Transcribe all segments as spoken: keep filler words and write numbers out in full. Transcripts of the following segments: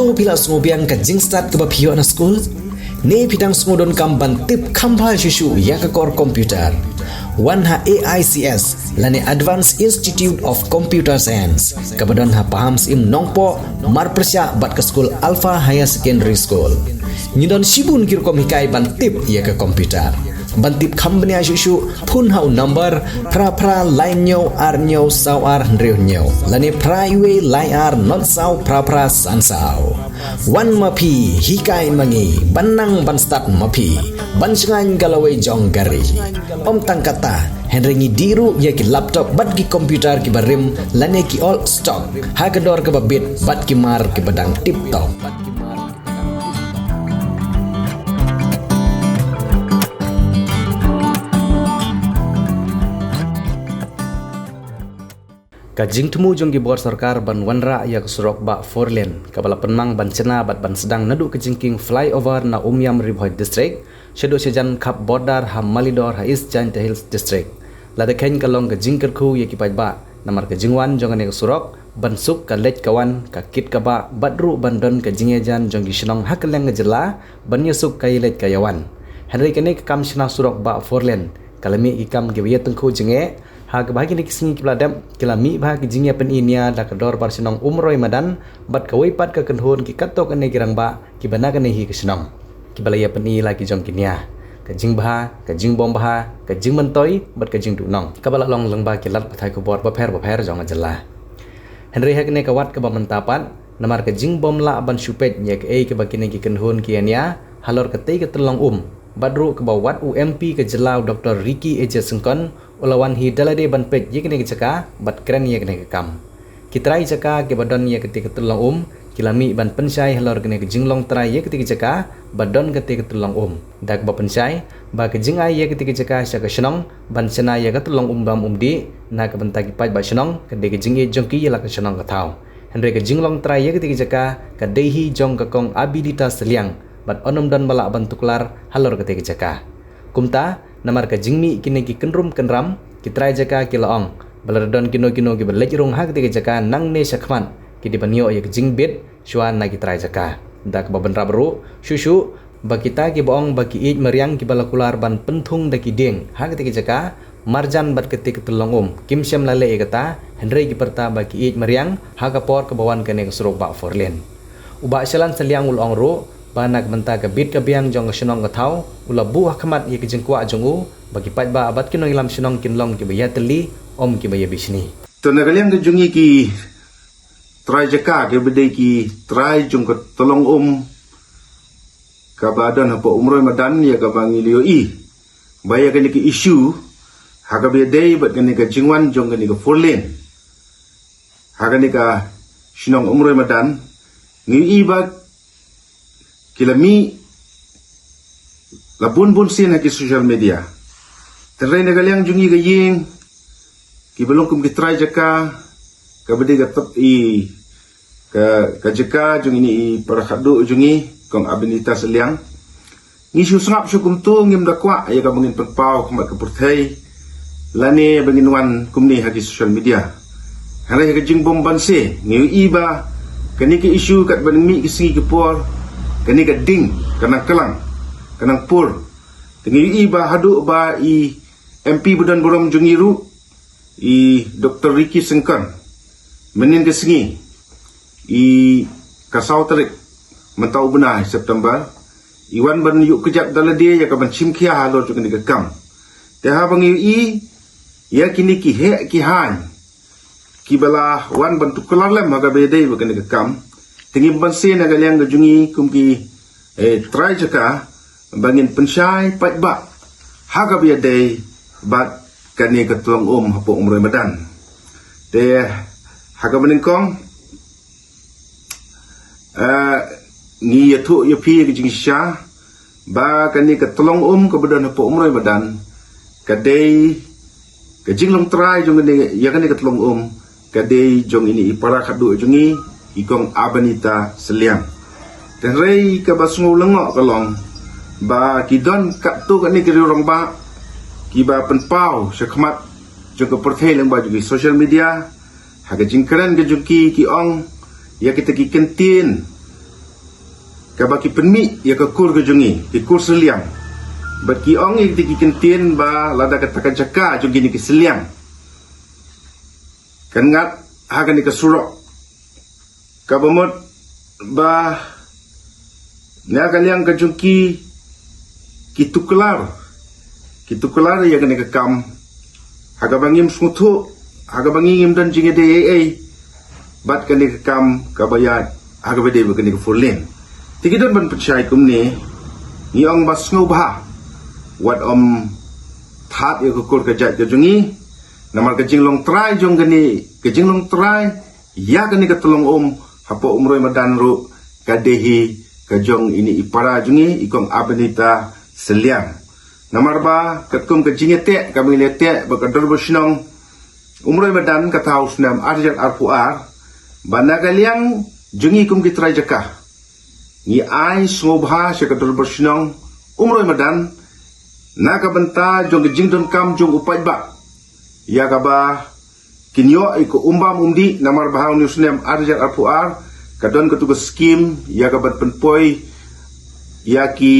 Phi la sngewbiang ka jingstad kaba phi ïoh na skul? Ne phi dang sngewdonkam ban tip kham bha shuh shuh ïa ka kor computer? Wan ha A I C S lane Advanced Institute of Computer Science kaba don ha Pahamsyiem Nongpoh, marpyrshah bad ka skul Alpha Higher Secondary School. Ngi don shibun ki rukom hikai ban tip ïa ka computer. Ban tip kham bniah shuh shuh, phone ha u number phra phra lai hynñiew ar hynñiew saw ar hynriew hynñiew lane phra wei lai ar not saw phra phra san saw. Wan ma phi, hikai ma ngi, ban nang ban stad ma phi, ban shngaiñ ka lawei jong ka ri. Ym tang katta, hynrei ngi dih ruh ïa ki laptop bad ki computer kiba rim lane ki old stock ha ka dor kaba bit bad ki mar kiba dang tip top. Ka jingthmu jong ki bor sorkar ban wanrah ïa ka surok bah four lane kaba la pynmang ban shna bad ban sdang naduh ka jingkieng flyover na Umiam, Ri Bhoi District shaduh shajan khap border ha Malidor ha East Jaintia Hills District. Lada kheiñ ka long ka jingkyrkhu ïa ki paidbah namar ka jingwan jong kane ka surok ban suk ka leit ka wan, ka kit ka bah bad ruh ban don ka jingïajan jong ki shnong ha kylleng ka jylla ban ïasuk ka ïaleit ka ïawan. Hynrei kane ka kam shna surok bah four lane ka la mih ki kam kiba ïatyngkhuh jingeh, ha kaba ha kine ki sngi kiba la dep ki la mih bha ki jingïapyni nia da ka dorbar shnong Umroi Madan bad kawei pat ka kynhun ki katto katne ki rangbah kiba na kane hi ka shnong, kiba la ïapyni la ki jong ki nia. Ka jingbha, ka jingbym bha, ka jingmyntoi bad ka jingduhnong kaba la long lyngba ki lad pathai khubor bapher bapher jong ka jylla. Hynrei ha kane ka wat kaba mynta pat, namar ka jingbym lah ban shu peit ïa kaei kaba kine ki kynhun ki ïa nia halor katei ka tyllong um, bad ruh kaba wat u M P ka jylla u Doctor Ricky A J Syngkon u la wan hi da lade ban peit ïa kane ka jaka bad kren ïa kane ka kam. Ki trai jaka kiba don ïa katei ka tyllong um ki la mih ban pynshai halor kane ka jinglong trai ïa katei ka jaka ba don katei ka tyllong um, da kaba pynshai ba ka jingai ïa katei ka jaka sha ka shnong ban shna ïa ka tyllong um bam um dih na ka bynta ki paidbah shnong ka dei ka jingïeit jong ki ïa la ka shnong ka thaw. Hynrei ka jinglong trai ïa katei ka jaka ka dei hi jong ka Kong Abilita Sylliang bad ym don ba lah ban tuklar halor katei ka jaka. Kumta, namar ka jingmih kine ki kynrum kynram, ki trai jaka ki la ong ba lada don kino kino kiba leit rung ha katei ka jaka nangne shakhmat, ki dei ban ïoh ïa ka jingbit shuwa na ki trai jaka. Da kaba bynrap ruh shuh shuh ba kita kiba ong ba ki ïeit mariang kiba la kular ban pynthung da ki dieng ha katei ka jaka marjan bad katei ka tyllong um kim shym la leh ïa kata, hynrei ki pyrta ba ki ïeit mariang ha ka por kaba wan kane ka surok bah four lane. U Bah Shalan Sylliang u la ong ruh ba na ka bynta ka bit ka biang jong ka shnong ka thaw u la buh ha khmat ïa ka jingkwah jong u ba ki paidbah bad ki nongïalam shnong kin long kiba ïatylli, ym kiba ïabishni. To na ka liang ka jong ngi ki trai jaka kiba dei ki trai jong ka tyllong um kaba don hapoh Umroi Madan, ïa kaba ngi la ïohi ba ïa kane ka issue ha kaba ïadei bad kane ka jingwan jong kane ka four lane ha kane ka shnong Umroi Madan, ngi ïohi ba ki la mih la bun bun sien ha ki social media. Hynrei na ka liang jong ngi ka ïing kiba long kum ki trai jaka kaba dei ka tep i ka, ka jaka jong ine i para khadduh jong ngi, Kong Abilita Sylliang, ngi shu sngap shu kumto, ngim da kwah ïa kaba ngin pynpaw ha khmat ka pyrthei lane ba ngin wan kumne ha ki social media. Hynrei ha ka jingbym banse ngi ïohi ba kane ka issue katba nang mih ki sngi ki por, kane ka ding ka nang klang, ka nang pur. Te ngi ïohi ba haduh ba i M P ba don burom jong ngi ruh, i Doctor Ricky Syngkon, mynnin ka sngi, i ka saw tarik mynta u bnai September, i wan ban ïuh kjat da lade ïa ka ban shim khia halor jong kane ka kam. Te haba ngi ïohi ïa kine ki heh ki haiñ kiba la wan ban tuklar lem ha kaba ïadei bad kane ka kam, te ngim banse na ka liang ka jong ngi kum ki, eh, trai jaka ba ngin pynshai paidbah ha kaba ïadei bad kane ka tyllong um hapoh Umroi Madan. Te ha kaba nyngkong, eh, ngi ïathuh ïa phi ka jingshisha ba kane ka tyllong um kaba don hapoh Umroi Madan ka dei ka jinglong trai jong kane, ïa kane ka tyllong um ka dei jong ine i para khadduh jong ngi, i Kong Abilita Sylliang. Hynrei kaba sngew lyngngoh ka long ba ki don katto katne ki rangbah kiba pynpaw sha khmat jong ka pyrthei lyngba jong ki social media, ha ka jingkren ka jong ki, ki ong ïa kita ki kyntien kaba ki pynmih ïa ka kur ka jong ngi, ki kur sylliang. Bad ki ong ïa kita ki kyntien ba lada kata ka jaka jong kine ki sylliang kan ngat ha kane ka surok, kaba mut ba na ka liang ka jong ki, ki tuklar, ki tuklar ïa kane ka kam ha kaba ngim sngewthuh, ha kaba ngi ngim don jingïadei ei ei bad kane ka kam kaba ïaid ha kaba dei bad kane ka four lane. Te ki don ban pynshai kumne, ngi ong ba sngewbha wat ym thad ïa ka kur ka jait ka jong ngi. Namar ka jinglong trai jong kane, ka jinglong trai ïa kane ka tyllong um hapoh Umroi Madan ruh ka dei hi ka jong ine i para jong ngi, i kong Abenita Sylliang. Namar ba katkum ka jingïateh kaba ngi la teh bad ka dorbar shnong Umroi Madan kata ha u snem ar hajar arphew ar, ba na ka liang jong ngi kum ki trai jaka ngi ai sngewbha sha ka dorbar shnong Umroi Madan na ka bynta jong ka jingdonkam jong u paidbah ïa kaba kin ïoh ïa ka um bam um dih. Namar ba ha une u snem ar hajar arphew ar ka don katu ka skim ïa ka ban pynpoi ïa ki,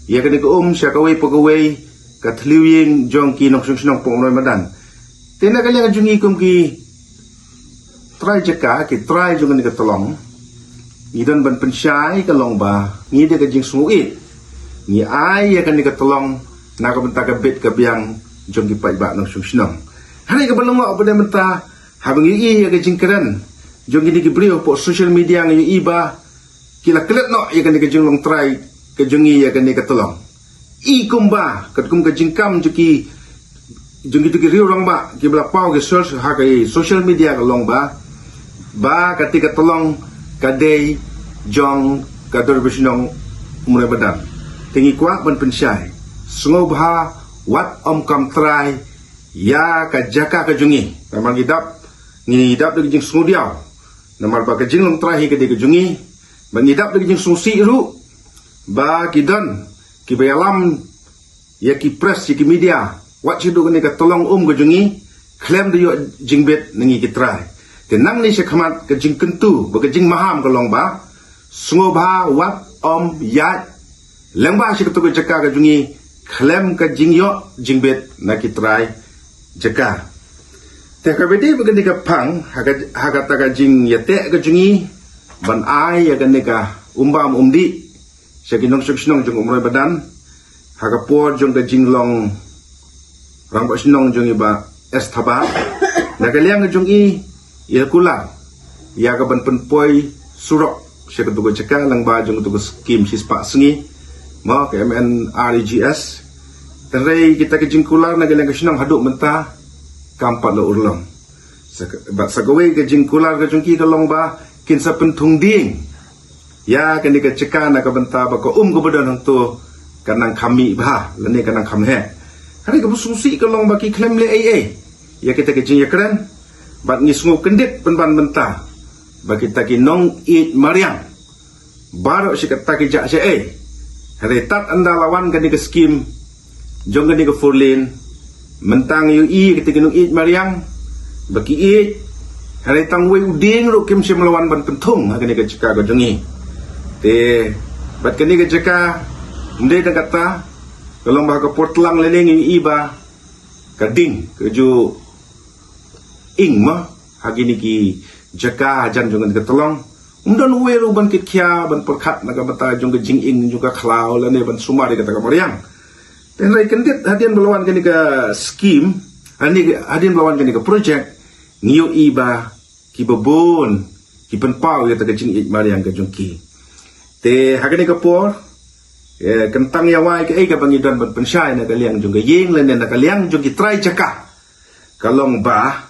ïa kane ka um sha kawei pa kawei ka thliew ïing jong ki nongshong shnong hapoh Umroi Madan. Te na ka liang jong ngi kum ki trai jaka, ki trai jong kane ka tyllong, ngi don ban pynshai ka long ba ngi da ka jingsngewieit ngi ai ïa kane ka tyllong na ka bynta ka bit ka biang jong ki paidbah nongshong shnong. Hynrei kaba lyngngoh pat de mynta, haba ngi ïohi ïa ka jingkren jong kine ki briew hapoh social media, ngi ïohi ba ki la klet noh ïa kane ka jinglong trai ka jong ngi ïa kane ka tyllong. I kumba katkum ka jingkam jong ki, jong kito ki riew rangbah kiba la paw ki search ha ka social media ka long ba, ba kata ka tyllong ka dei jong ka dorbar shnong Umroi Madan. Te ngi kwah ban pynshai, sngewbha wat ym kam trai ïa ka jaka ka jong ngi. Namar ngi dap, ngi dap da ka jingsngewdiaw. Namar ba ka jinglong trai hi ka dei ka jong ngi. Ba ngi dap da ka jingsngewsih ruh ba ki don kiba ïalam ïa ki press, ïa ki media, wat shu duh kane ka tyllong um ka jong ngi khlem da ïoh jingbit na ngi ki trai. Te nangne shakhmat ka jingkyntu bad ka jingmaham ka long ba sngewbha wat ym ïaid lyngba sha katu ka jaka ka jong ngi khlem ka jingïoh jingbit na ki trai jaka. Te kaba dei bad kane ka phang ha ka, ha kata ka jingïateh ka jong ngi ban ai ïa kane ka um bam um dih sha ki nongshong shnong jong Umroi Madan ha ka por jong ka jinglong rangbah shnong jong i Bah S Thabah. Na ka liang ka jong i, i la kular ïa ka ban pynpoi surok sha katu ka jaka lyngba jong katu ka skim shispah sngi, mo, ka M N R E G S. Hynrei kita ki jingkular na ka liang ka shnong haduh mynta kam pat la urlong. Sa, bad sa kawei ka jingkular ka jong ki ka long ba kin sa pynthung dieng ïa kane ka jaka na ka bynta ba ka um kaba don hangto kan nang kham mih bha lane kan nang kham heh. Hynrei kaba sngewsih ka long ba ki khlem leh ei ei ïa kita ki jingïakren. Bad ngi sngew kyndit pynban mynta ba kita ki nongïeit mariang baroh shi katta ki jah shaei. Hynrei tad ynda la wan kane ka skim jong kane ka four lane, mynta ngi ïohi kita ki nongïeit mariang ba ki ïeit, hynrei tang wei u dieng ruh kim shym la wan ban pynthung ha kane ka jaka ka jong ngi. Te bad kane ka jaka, ym dei tang kata, ka long ba ha ka por tlang lyngngoh ngi ïohi ba ka ding ka ju ing ma ha kine ki jaka hajan jong kane ka tyllong. Ym don uwei ruh ban kit khia ban pyrkhat na ka bynta jong ka jinging jong ka khlaw lane ban sumar ïa kata ka mariang. Te hynrei kyndit hadien ba la wan kane ka skim, hadien, hadien ba la wan kane ka project, ngi ïohi ba kiba bun ki pynpaw ïa kata ka jingïeit mariang ka jong ki. Te ha kane ka por, eh, kyntang ïa wai kaei kaba ngi don ban pynshai na ka liang jong ka ïing lane na ka liang jong ki trai jaka, ka long ba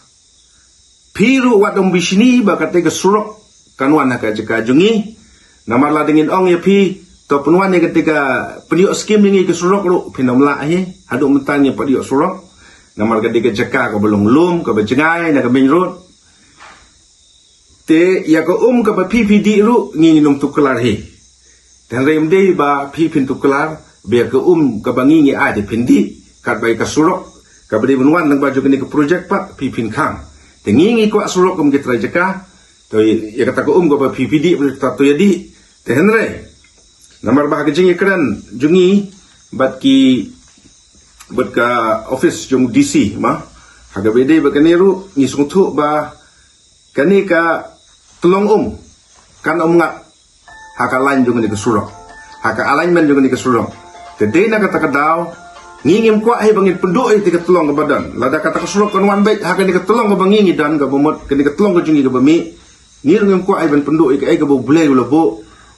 phi ruh wat ym bishni ba kata ka surok kan wan ha ka jaka jong ngi. Namar lada ngin ong ïa phi, to pynwan ïa kata ka, pynïoh skim ïa ngi ka surok ruh phin ym lah hi. Haduh mynta ngim pat ïoh surok. Namar ka dei ka jaka kaba long lum, kaba jngai na ka main road. Te ïa ka um kaba phi phi dih ruh ngi ngin ym tuklar hi. Te hynrei ym dei ba phi phin tuklar ba ïa ka um kaba ngi ngi ai te phin dih, katba ïa ka surok kaba dei ban wan lyngba jong kane ka project pat phi phin khang. Te ngi ngi kwah surok kum ki trai jaka. To ïa kata ka um kaba phi phi dih, kata to ïa dih. Te hynrei Namar ba ha ka jingïakren jong ngi bad ki, bad ka office jong D C, ma, ha kaba ïadei bad kane ruh ngi sngewthuh ba kane ka Tlong Um kan ym ngat ha ka line jong kane ka surok, ha ka alignment jong kane ka surok. Te dei na kata ka daw ngi ngim kwah hi ba ngin pynduh ïa kata ka Tlong kaba don. Lada kata ka surok kan wan beit ha kane ka Tlong kaba ngi ngi don, kaba mut kane ka Tlong ka jong ngi kaba mih, ngi ruh ngim kwah hi ban pynduh ïa kaei kaba U Blei u la buh,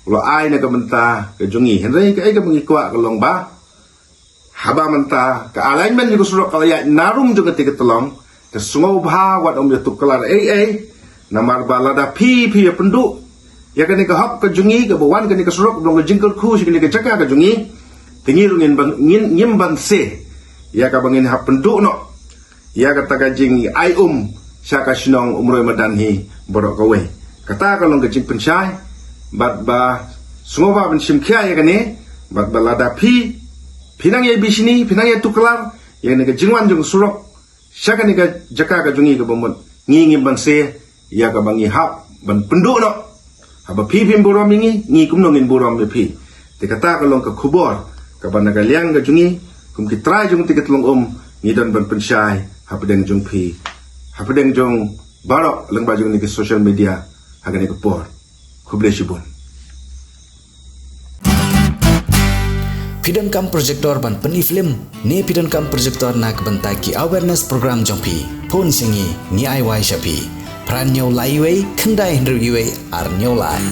u la ai na ka bynta ka jong ngi. Hynrei kaei kaba ngi kwah ka long ba haba mynta ka alignment jong ka surok ka la ïaid na rum jong kata ka Tlong, te sngewbha wat ym ïatuklar ei ei. Namar ba lada phi, phi ïa pynduh ïa kane ka hok ka jong ngi kaba wan kane ka surok, ba long ka jingkyrkhu sha kane ka jaka ka jong ngi, te ngi ruh ngin ban, ngin, ngim banse ïa kaba ngin hap pynduh noh ïa kata ka jingai um sha ka shnong Umroi Madan hi baroh kawei. Kata ka long ka jingpynshai, bad ba sngewbha ban shim khia ïa kane, bad ba lada phi, phi nang ïa bishni, phi nang ïatuklar ïa kane ka jingwan jong ka surok sha kane ka jaka ka jong ngi kaba mut, ngi ngim banse ïa kaba ngi hap ban pynduh noh. Haba phi phim burom ïa ngi, ngi kumno ngin burom ïa phi? Te kata ka long ka khubor kaba na ka liang ka jong ngi kum ki trai jong kata ka Tlong Um, ngi don ban pynshai hapdeng jong phi, hapdeng jong baroh lyngba jong kane ka social media ha kane ka por. Khublei shibun. Phi donkam projector ban pyni film ne phi donkam projector na ka bynta ki awareness program jong phi? Phone sha ngi, ngi ai wai sha phi. Phra hynñiew lai wei, khyndai hynriew wei, ar hynñiew lai.